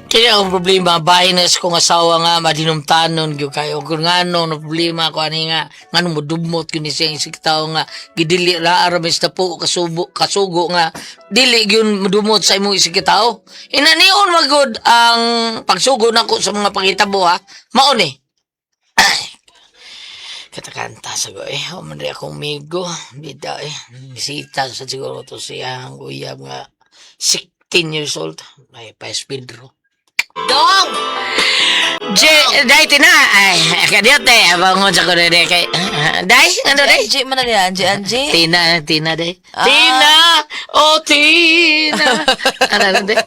Kaya ang problema, bahin na sa kong asawa nga, madinumtanon, gyud kayo. Kung ngano, no problema ko, ani nga, ngano mo dumot, yun siya isig tao nga, gidili ra aramis na po, kasubo, kasugo nga, dili gyud mudumot sa imong isig tao. Inanion magod ang pagsugo nako sa mga pangitabo ha, maon eh. Katakanta sa ko eh. O man rin akong migo. Bida eh. Bisita sa siguro to siya ang uyab nga 16 years old. May pa Pedro. Dong! J, day tina. Ay, kadiyot eh. Abangon sa ko na day kay. Day, ano day? Angie man na nila, Angie, Angie. Tina, Tina day. Ah. Tina! Oh, Tina! Ano na day?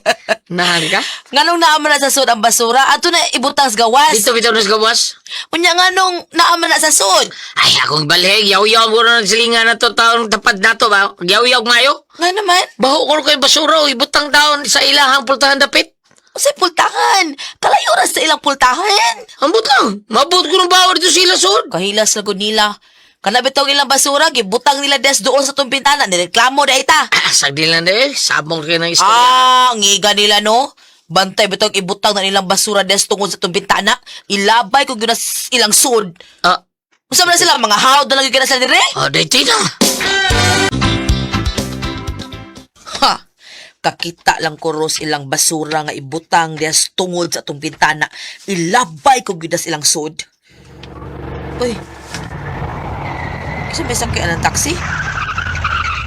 Nahal ka? Nganong naaman na sa sud ang basura, ato na ibutang sa gawas. Dito bitaw na sa gawas. Unya nganong naaman na sa sud. Ay, akong balheg. Yaw-yaw ko na nagsilingan na to taon tapad na to ba? Yaw-yaw mayo. Nga naman, Baho ko kay basura, oh. Ibutang taon sa ilahang pultahan dapit. usay pultahan. Kalayo ra sa ilang pultahan. Ambot lang. Mabot ko ng bawo dito sila sud. Kahilas na gud nila. Kana bitong ilang basura, gibutang nila des doon sa tong bintana, nireklamo da ita. Ah, sagdi lang dahil. Sabong kayo ng istorya. Ah, ang ngiga nila no. Bantay bitong ibutang na nilang basura des tungod sa tong bintana. Ilabay ko gyud na ilang sud. Ah, Usa man na sila mga hawd na lang gyud na sila dire. ah, day tina. Ha! Kakita lang ko ros ilang basura nga ibutang dias tungod sa atong bintana. Ilabay ko gyud nas ilang sud. Uy. Isa may sakyan ng taxi?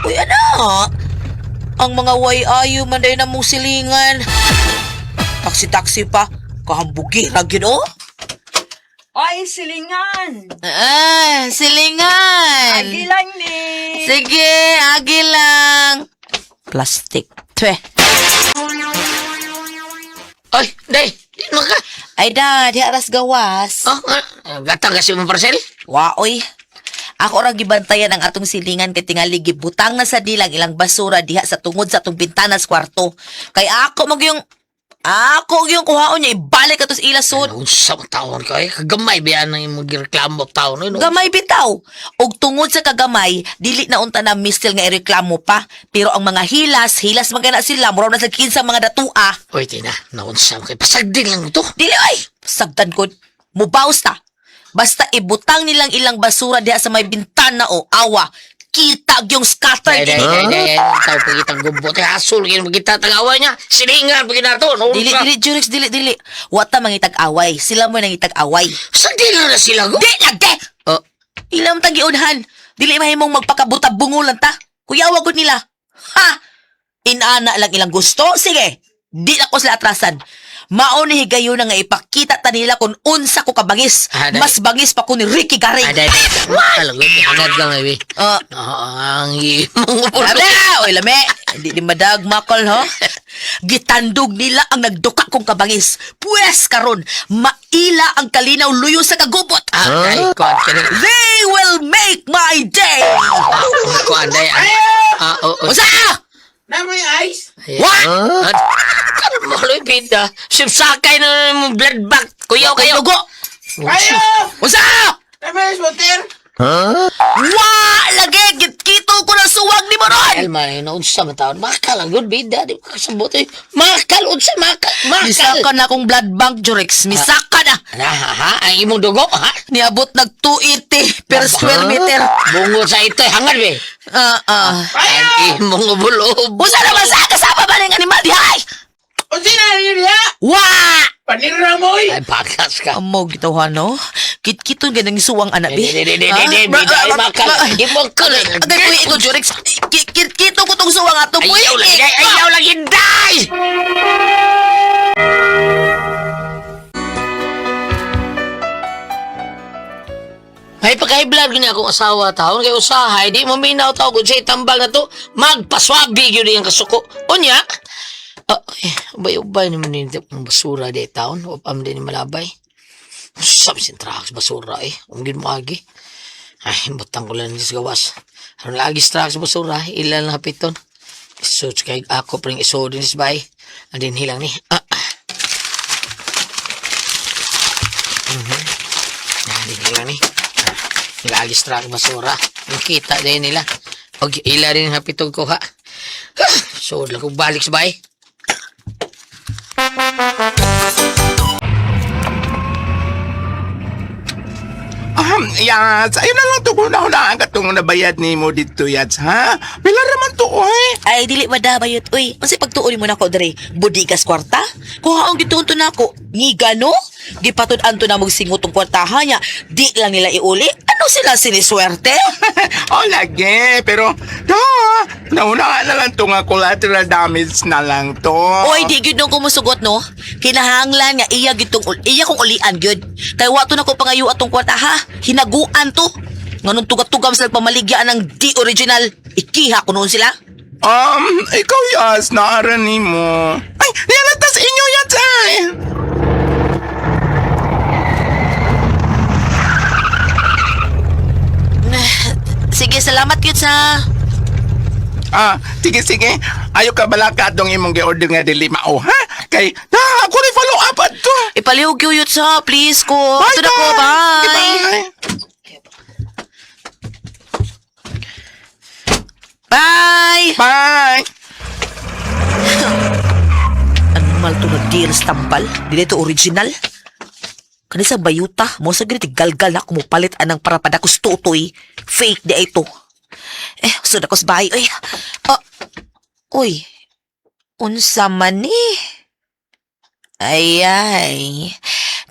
Uy, ana! Ang mga way ayo man day na mong silingan. Taxi-taxi pa. Kahambugi ra gyud oh. Ay, silingan! Ah, silingan. Agi lang ni! Sige, agi lang. Plastic. Twe. Ay, day. Di man ka. Ay da, di aras gawas. Oh, ah, gatang kasi mong parcel. Waoy. Ako ra gibantayan ang atong silingan kay tingali gibutang na sa dilang ilang basura diha sa tungod sa atong bintana sa kwarto. Kay ako mag yung ako yung kuhaon niya ibalik ato sa ila sud. Ano, sa taon ka eh. Kagamay biyan ang imong gireklamo taon. Eh, no? Gamay bitaw. Og tungod sa kagamay, dili na unta na mistil nga ireklamo pa. Pero ang mga hilas, hilas man kay na sila, mura na sa kinsa mga datua. Uy, tina. Naunsa kay Pasagdi lang to. Dili ay, sagdan ko. Mubaws ta. Basta ibutang nilang ilang basura diha sa may bintana o awa. Kita yung scatter Day, day, gini. day, day. Tao pagitang gubot. Eh, Asol, kaya magkita tagaway niya. Silingan, pagkita to. Dili, dili, Jurix, dili, dili. Wata mangitag-away. Sila mo nangitag-away. Pasagdi lang na sila go. Di lagi! Oh, Ilang tagiunhan. Dili mahimong magpakabuta-bungulan ta. Kuyawa gud nila. Ha! Inana lang ilang gusto. Sige, di na ko sila atrasan. Mao ni higayon na nga ipakita ta nila kung unsa ko kabangis. Ah, dali. Mas bangis pa ko ni Ricky Garing. Ah, day, day. Alam ko, hangad lang, eh. Ah, Ah, ang imong ulo. Lame! Oy, lame! Hindi ni madag makol, ho? Gitandog nila ang nagduka kong kabangis. Pwes karon, maila ang kalinaw luyo sa kagubot. Ah, ay, kuan ka na. They will make my day! Kuan, day. Ah, oo. Unsa? Na may ice? What? Ah, karon mo, Loy, bida. Sipsakay na mong blood back. Kuyaw kayo. Dugo! Ayo! Unsa? Na may ice water? Wa! Lagi! Gitkito ko na suwag ni Moron! Elma, naunsa man taon. Makal ang good bida. Di ba kasabot eh. Makal, unsa, makal, makal. Misaka na akong blood bank, Jurex. Misaka na! Na, ha, ha? Ang imong dugo, ha? Niabot nag 280 per square meter. Bungo sa ito, eh, hangad, be. Ah, ah. Ang imong ubulob. Unsa naman sa kasama ba ng animal di hay? Unsi na yun niya? Wa! Panira mo Ay, bakas ka. Amo gitaw no? Kitkito ganang suwang anak Di, bi. di, di, di, di, di, bida, ay, makal. Imong kal. Agay ko iko Jurex. Kitkito ko tong suwang ato. Ayaw lagi, day. Ayaw lagi, day! Ay, pagka-vlog niya akong asawa taon kay usahay, di mo minaw tao kung siya'y tambal na to, magpaswabi yun yung kasuko. Unya, ah, eh, ubay-ubay naman nito ang basura di taon, upam din ni malabay. Sabi sin trucks basura eh, ang mo agi. Ay, butang ko lang sa gawas. Aron lagi sa trucks basura, ilan lang hapiton. So, kay ako pa rin isod din sa bay. Andin hilang ni. Ah. Mhm. Andin hilang ni. Ah, lagi sa truck basura. Nakita din nila. Og ila rin hapitog ko ha. So, lang ko balik sa bay. Yats, ayun na lang to kung naunaan ka itong nabayad ni mo dito, Yats, ha? Pila raman to, oy. Ay, dili ba da bayot? Uy, unsay pagtuon mo nako dere? Budigas kwarta? Kuhaong gituon to nako. Ngiga no? Gipatud-an to na mong singot tong kwartaha niya. Di lang nila iuli. Ano sila siniswerte? Oh, lagi. Pero, da, nauna na lang to nga collateral damage na lang to. Oy, di gyud nung kumusugot no. Kinahanglan nga iya gyud tong iya kong ulian gyud. Kay wa to nako pangayo atong kwarta ha. Hinaguan to. Nganong tugat-tugam sila pamaligya ng di original. Ikiha ko noon sila. Ikaw, Yats, naara ni mo. Ay, nialatas inyo, Yats, ay. Sige, salamat gyud sa Ah, sige, sige. Ayo ka balaka atong imong gi-order nga dili mao, ha? Kay, da, ako rin follow up ato. Ipalihog gyud sa, please ko. Bye, Ito na ko, bye. bye. Bye. Bye. Bye. Animal to nga deal tambal. Dili to original. Kani sa bayuta, mo sa ganit galgal na kumupalit anang para padakos tutoy. Fake di ay to. Eh, sud ako sa bahay. Uy. Ah, uy. Unsa man ni? Ay ay.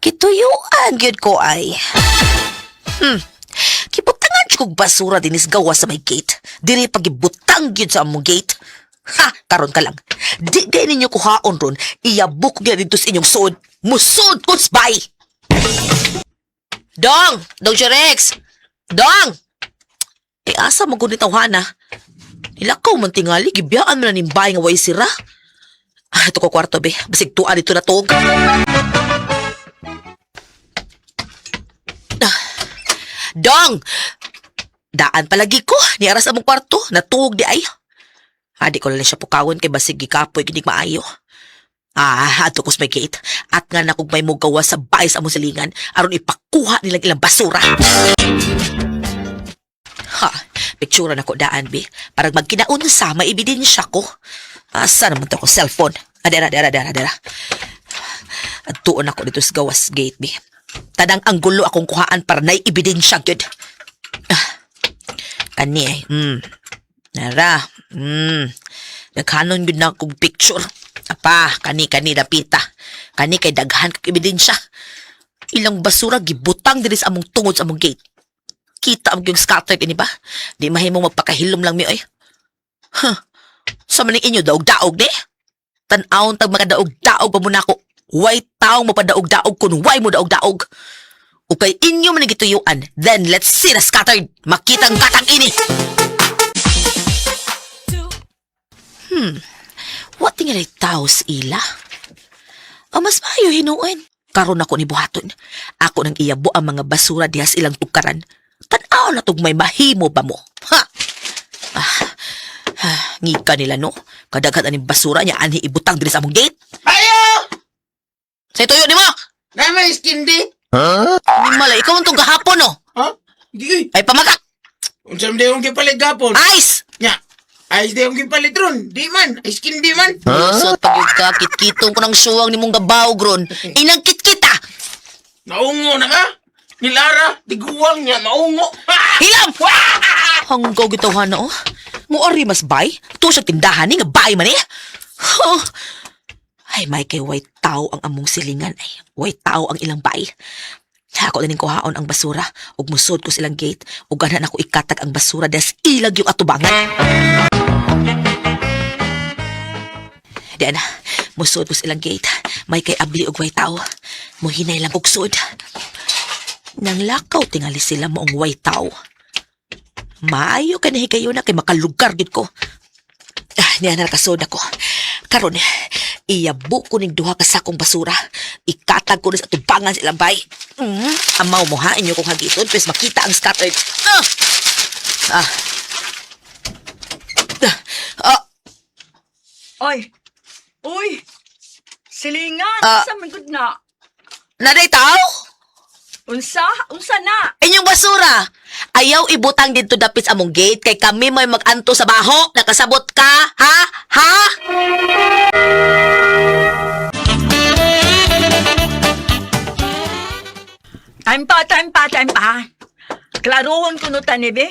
Kituyuan gyud ko ay. Kibutangan jud kog basura dinis gawa sa may gate. Diri pagibutang gyud sa among gate. Ha, karon ka lang. Di gay ninyo kuhaon ron. Iyabok gyud dito sa inyong suod. Musod ko bay. Dong, Dong Rex. Dong. Eh asa man gud ni tawhana? Nilakaw man tingali, gibiyaan man na ning bay nga way sira. Ah, ito ko kwarto be. Basig tuan dito na tog. Ah. Dong! Daan palagi ko. Niaras among kwarto. Natuog di ay. Ah, di ko lang siya pukawon kay basig gikapoy ginig maayo. Ah, adto ko sa may gate. At nga na kung may mugawa sa bahay sa among silingan, aron ipakuha nilang ilang basura. Ha, picture na ko daan, bi. Parang magkinaunsa, may ebidensya ko. Asa naman to ko cellphone? Ah, dara, dara, dara, dara. Adtuon ako dito sa gawas gate, bi. Tadang ang gulo akong kuhaan para nay ebidensya gyud. Ah, kani ay. Nara. Daghanon gyud na akong picture. Apa, kani kani dapita. Kani kay daghan kag ebidensya. Ilang basura gibutang diri sa among tungod sa among gate. Kita ang yung scattered ini ba? Di mahimong magpakahilom lang mi oy. Huh. Sa maning inyo daog-daog di? Tan-awon tag makadaog-daog pa mo nako. Way taong mapadaog-daog kun way mo daog-daog. O kay inyo man ang gituyuan, then let's see the scattered. Makitang katang ini. What tingali tao sa ila? Ang mas maayo hinuon. Karon ako ni buhaton. Ako nang iyabo ang mga basura diha sa ilang tukaran. Tan-aw na tug may mahimo ba mo? Ha? Ah, ah, ngika nila no. Kadaghan aning basura niya anhi ibutang diri sa among gate. Ayo! Sa tuyo nimo. Na may skindi. Ni ikaw ang tong gahapon no. Ha? Di, uy. Ay pamagak. Unsa man di akong gipalit gapon? Ice. Nya. Ayos di akong gipalit ron. Di man. Ay skindi man. Lusot pag yun ka, kitkitong ko ng suwang ni mong gabaw, gron. Inang kitkita! Naungo na ka? Ni Lara, tiguwang niya, maungo. Ah! Hilam! Hanggaw gitaw na oh. Muari mas bay? Ito siya tindahan ni nga bay man eh. Huh. Ay, may kay way tao ang among silingan ay. Way tao ang ilang bay. Ako na ning kuhaon ang basura ug musod ko silang gate ug ganahan ako ikatag ang basura des ilag yung atubangan. Di na, musod ko silang gate. May kay abli og way tao. Muhinay lang og sud. Nang lakaw tingali sila moong way tao. Maayo ka na higayon na kay makalugar gid ko. Ah, niya na nakasod ako. Karon, iyabo ko ning duha ka sakong basura. Ikatag ko na sa tubangan sa ilang bay. Amaw mo ha, inyo kong hagiton, pwes makita ang scattered. Ah! Ah. Ah. Ah. Oy! Uy! Silingan! Ah. Unsa man gud na? Naday tao? Unsa? Unsa na? Inyong basura. Ayaw ibutang dito dapit sa among gate kay kami may maganto sa baho. Nakasabot ka, ha? Ha? Time pa, time pa, time pa. Klarohon ko no tani be.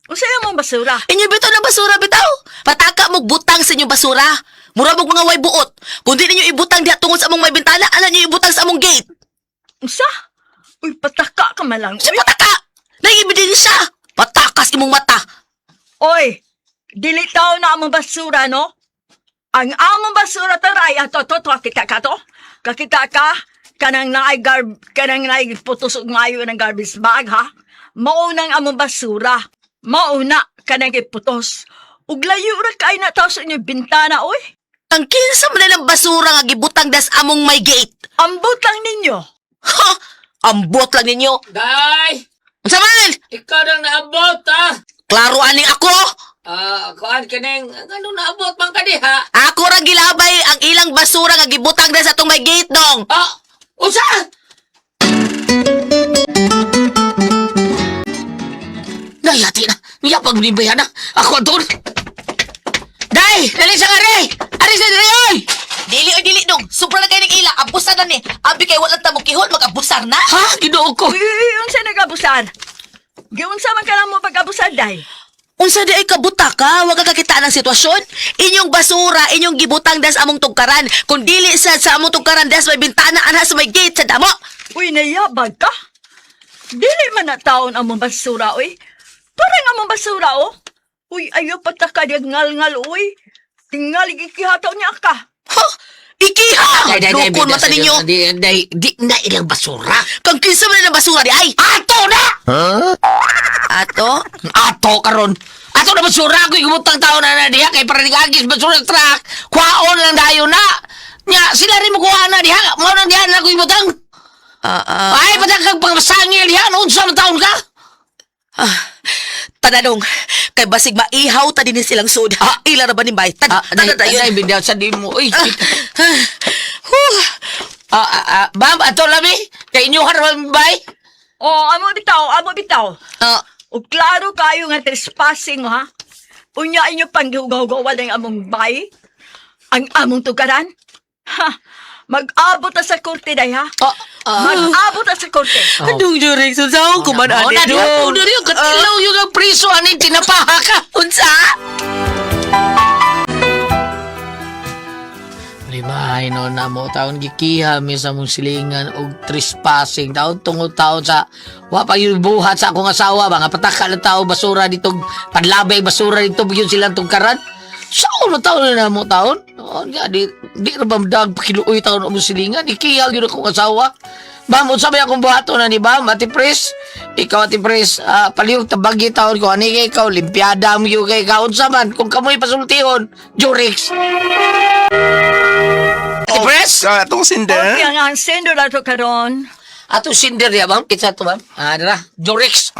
Unsa imong basura? Inyo bitaw na basura bitaw. Pataka mo butang sa inyong basura. Mura mog mga way buot. Kung di ninyo ibutang diha tungod sa among may bintana, ala ninyo ibutang sa among gate. Unsa? Uy, pataka ka man lang. Sa Uy, pataka! Naing ebidensya! Patakas imong mata. Oy, dili tao na among basura, no? Ang among basura taray, ato to to kita ka to. Kakita ka kanang naay garb kanang naay putos og maayo ng garbage bag ha. Maunang among basura. Mauna kanang giputos. Ug layo ra kay na tao sa inyong bintana, oy. Ang kinsa man ng basura nga gibutang das among may gate. Ambot lang ninyo. Ha! Ambot lang ninyo. Day! Unsa man? Ikaw nang naabot, ha? Klaro aning ako. Ah, kuan kining ano naabot man ka diha? Ako ra gilabay ang ilang basura nga gibutang das atong may gate dong. Ah, unsa? Nayati na. Niya pag na. Ako doon. Day, dali sa ari. Ari sa diri oy. Dili oy dili dong. Sobra na kay ning ila. Abusan na ni. Abi kay walang tamo kihon mag-abusar na. Ha, Ginoo ko. Uy, uy, uy, unsa nag-abusar? Giunsa man ka lang mo pag-abusar, day? Unsa di ay kabuta ka, wa ka kakita ng sitwasyon? Inyong basura, inyong gibutang das among tugkaran. Kung dili sa among tugkaran das may bintana anha sa may gate sa damo. Uy, nayabag ka? Dili man na taon ang mong basura, uy. Parang ang mong basura, oh. Uy, ayaw pataka diag ngal-ngal, uy. Tingali gikihataw niya ka. Ha? Ikiha! Day, day, day, Lukon bida mata sa ninyo. Di, day, di na ilang basura. Kang kinsa man ang basura di ay. Ato na! Ato? Ato karon. Ato na basura ako igubutang tao na na diha kay para nigagis basura sa truck. Kuhaon lang dayon na. Nya sila rin mo kuha na diha. Mao nang diha na ako ibutang. Ah, ah. Ay, patang kang pangmasangil diha. Noon sa taon ka? Ah, tananong, kay basig maihaw ta dinhi silang sud. Ah, ila ra ba ni bay? Tad, Ah, tad, day, dayon. day, bidyaw sa di mo. Uy, Ah, ah, huh. ah, ah, ah, ma'am, ato lami. Kay inyo karon bay. Oh, amo bitaw, amo bitaw. Ah, O klaro kayo nga trespassing, ha? Unya inyo panghugaw-gawa ng among bay? Ang among tugaran? Ha? Mag-abot ta sa korte, day, ha? Ah, ah. Mag-abot ta sa korte. Anong direction sa akong kuman Oh, ani na dong? diri katilaw yung ang priso ani tinapaha ka. Unsa? Limahay no na mo taon gikiha mi sa mong silingan og trespassing taon tungod taon sa wa pa yung buhat sa akong asawa ba nga pataka lang tao basura dito panlabay basura dito bigyan silang tungkaran sa uno taon na mo taon oh, nga, di di ra ba dag pakiluoy taon ang mong silingan ikiha gyud akong asawa. Bam, unsa may akong buhaton na ni Bam, Ate Pres? Ikaw, Ate Pres, palihog tabagi taon ko. Ani kay ikaw, limpiada mo yun kay ikaw. Unsa man, kung kamoy pasultihon, Jurix. Ate Pres? Sa atong sinder. Okay, ang sendo na to karon. Ato sinder ya, ma'am. Kinsa to, ma'am? Ah, dara. Jurix.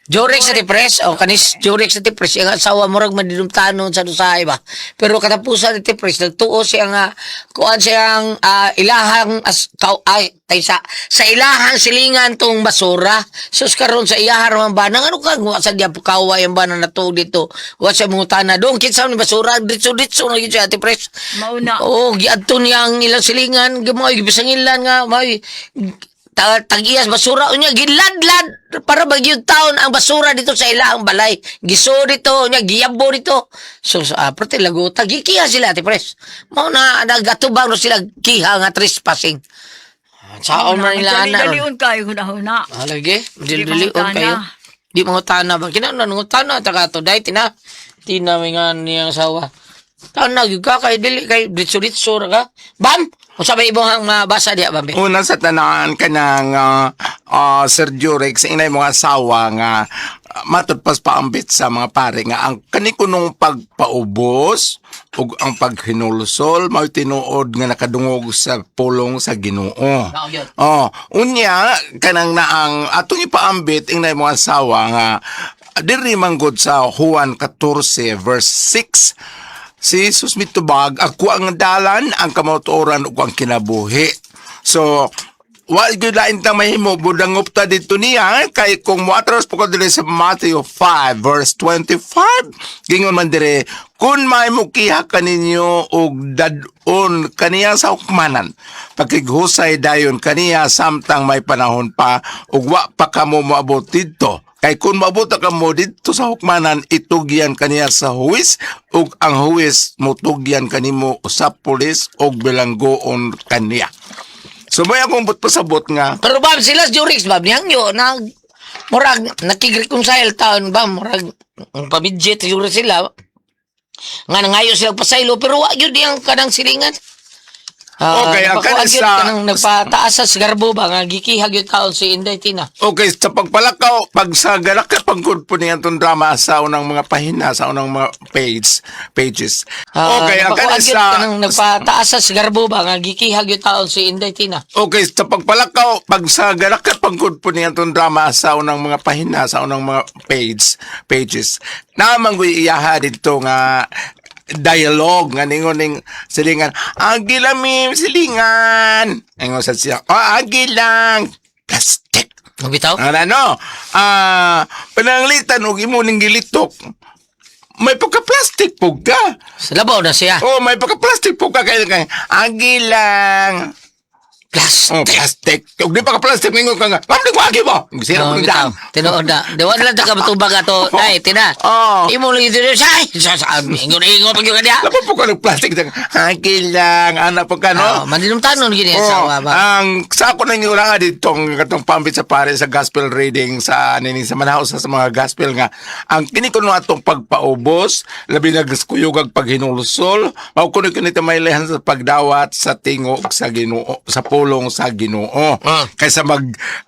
Jurix Ate Pres. O, kanis Jurix Ate Pres. Ang asawa murag madinumtanon sa dusahay ba. Pero katapusan Ate Pres, nagtuo siya nga, kuan siyang ilahang, as, kaw, ay, tay sa ilahang silingan tong basura. Sus karon sa iyahan man ba, nang ano ka, wa sa diya kaway ang ba na natuog dito. Wa siya mangutana. Doon, kinsa ni basura, ditso-ditso na yun siya, Ate Pres. Mauna. Oo, giadto niya ang ilang silingan, gamay gibisangilan nga may tag-iyas basura unya giladlad para bagyong taon ang basura dito sa ilahang balay. Giso dito unya giyabo dito. So prote laguta gikiha sila Ate Pres. Mao na nagatubang ro sila kiha nga trespassing. Saon man nila ana ron. Dali-dalion kayo hunahuna. Ah, lagi. Di Dili-dili on mangutana. kayo. Di mangutana ba? Kinahanglan mangutana ta ka to. Dahil tina. Tina may nga niyang asawa. Tana gyud ka kay dili kay ditso-ditso ra ka. Bam! Unsa ba ibong ang mabasa diha bam? Una sa tanan kanang Sir Jurex inay mga asawa nga matudpas paambit sa mga pare nga ang kanikunong pagpaubos ug ang paghinulsol mao tinuod nga nakadungog sa pulong sa Ginoo. Mao gyud. Oh, unya kanang naang atong ipaambit inay mga asawa nga diri manggod sa Juan 14 verse 6 si Jesus mitubag ako ang dalan ang kamautuoran ug ang kinabuhi. So wa gyud lain ta mahimo budangop ta didto niya kay kung moatras po ka diri sa Matthew 5 verse 25 gingon man dire kun may mukiha kaninyo og dad-on kaniya sa hukmanan pakighusay dayon kaniya samtang may panahon pa ug wa pa kamo moabot didto. Kay kung mabuta ka mo didto sa hukmanan, itugyan kaniya sa huwis ug ang huwis mutugyan kanimo sa pulis ug bilanggoon kaniya. So may akong pasabot nga Pero bab sila sa Jurix bab niyang yo na murag nakig-reconcile taon ba murag ang pabidget siguro sila nga nangayo sila pasaylo pero wa gyud yang kanang silingan. Ah, Okay, ang napakuan kanin gyud kanang nagpataas sa garbo ba nga gikihag gyud taon si Inday Tina. Okay, sa pagpalakaw, pag sa galak pagkod po niya itong drama sa unang mga pahina, sa unang mga pages. Ah, Okay, ang napakuan kanin gyud sa kanang nagpataas sa garbo ba nga gikihag gyud taon si Inday Tina. Okay, sa pagpalakaw, pag sa galak pagkod po niya itong drama sa unang mga pahina, sa unang mga pages. Naman ko'y iyaha dito nga dialogue nga ningon ning silingan. Agi lang mim silingan. Ingon sa siya. Oh, agi lang. Plastic. Mabitaw? Ano, ano? Pananglitan og imo ning gilitok. May pagka-plastic po ka. Sa labaw na siya. Oh, may pagka-plastic po ka kay kay agi lang. Plastic. Oh, plastic. Ug di pa ka plastic ningon ka nga. Ma'am, di ko agi mo. Sira Oh, ko bitaw. daan. Tinuod na. Di wala lang ta kabatubag ato. Ay, tina. Oh. Imo lang ito. Ay, sa ingon-ingon pag yung kanya. Lapo po ka ng plastic. Agi lang. Ana po ka, No? no? Mandinumtanon gini Oh, asawa ba? ang sa ako nang nga ditong katong pambit sa pare sa gospel reading sa nini sa Manaus sa mga gospel nga ang kini kuno atong pagpaubos labi na kuyog ag paghinulsol mao kuno kini ta maylehan sa pagdawat sa tingog sa Ginoo sa pulong sa Ginoo kaysa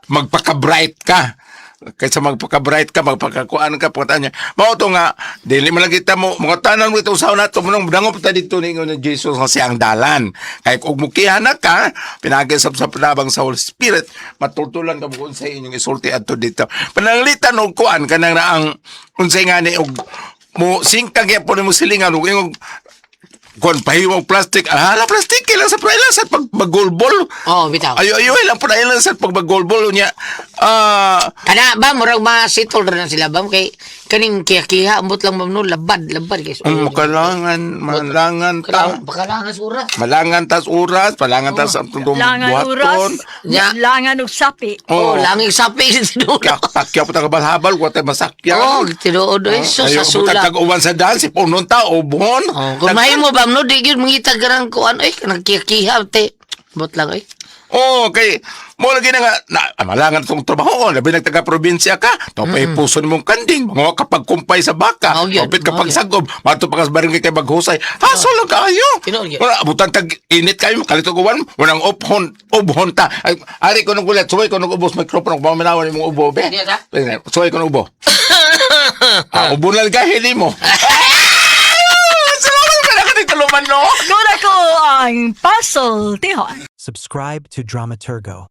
magpaka-bright ka kaysa magpaka-bright ka, magpakakuan ka, pagkataan niya. Mao to nga, dili man lang kita mo, mga tanan mo ito usaw na ito, manong dangop ta dito ningon ni Jesus nga siya ang dalan. Kay kung mukihan na ka, pinagisap sa panabang sa Holy Spirit, matultulan ka mo kung sa inyong isulti adto dito. Pananglitan og kuan kanang naang unsay nga ni og mo singkag gyapon mo silingan og ingong kuan pahiwang plastic, ah, plastic lang sa prela sa pag magolbol. Oh, bitaw. Ayo ayo lang po na ilang sa pag magolbol niya. Ah, Kana ba murag masitol ra na sila ba kay kaning kiya-kiha ambot lang ma'am no labad labad kay. ang makalangan, malangan ta. Bakalangan sa oras. Malangan tas oras, malangan tas ang itong Langan buhaton. oras, Nya. langan og sapi. Oh, Oh, langig sapi sa tinuod. kaya pakyaw pa tagabalhabal, wa tayo masakyan. Oh, tinuod oy so sa Ayo, sula. butag uwan sa daan, si punon ta, ubon. Oh, kung mahimo ba no di gyud mangita garang kuan oy kanang kiya-kiha te. Ambot lang oy. Oh, kay mo lagi na nga na, malangan itong trabaho, labi nagtaga probinsya ka, topay puso mong kanding, mga kapag kumpay sa baka, Mao gyud, kapit mao kapag sagob, mato pa kas barangay kay maghusay. Haso lang kaayo. Tinuod gyud. Wala abutan tag init kayo kalito ko wan, walang ophon, obhon ta. Ay, ari ko nung gulat, suway ko nung ubos microphone, kung paminawan imong ubo be. Diya ta? Suway ko nung ubo. Ubo na lang kahili mo. Salamat ka na kanito luman no. Gura ko ang puzzle, tihon. Subscribe to Dramaturgo.